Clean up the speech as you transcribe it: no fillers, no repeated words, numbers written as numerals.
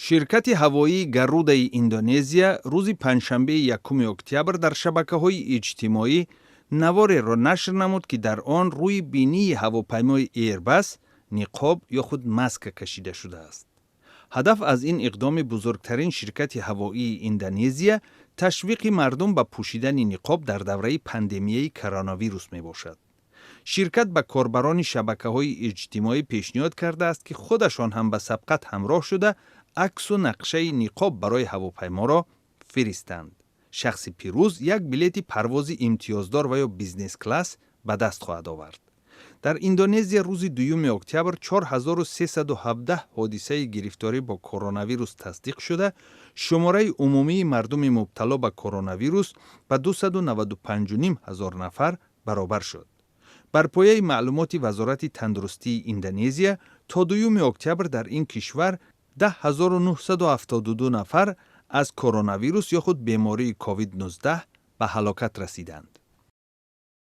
Ширкати ҳавоии Гарудаи Индонезия рӯзи панҷшанбеи 1 октябр дар шабакаҳои иҷтимоӣ навореро нашр намуд, ки дар он рӯи бинии ҳавопаймои Эйрбас ниқоб ё худ маска кашида шудааст. Ҳадаф аз ин иқдоми бузургтарин ширкати ҳавоии Индонезия ташвиқи мардум ба пӯшидани ниқоб дар давраи пандемияи коронавирус мебошад. Ширкат ба корбарони шабакаҳои иҷтимоӣ пешниҳод кардааст, ки худашон ҳам ба сабқат ҳамроҳ шуда, аксу нақшаи ниқоб барои ҳавопайморо фиристанд. Шахси пирӯз як билети парвози имтиёздор ва ё бизнес-класс ба даст хоҳад овард. Дар Индонезия рӯзи 2 октябр 4317 ҳодисаи гирифторӣ бо коронавирус тасдиқ шуда, шумораи умумии мардуми мубтало ба коронавирус ба 295,5 ҳазор нафар баробар шуд. Бар пояи маълумоти Вазорати тандурустии Индонезия, то 2 октябр дар ин кишвар 10 972 нафар аз коронавирус ё худ бемории COVID-19 ба ҳалокат расиданд.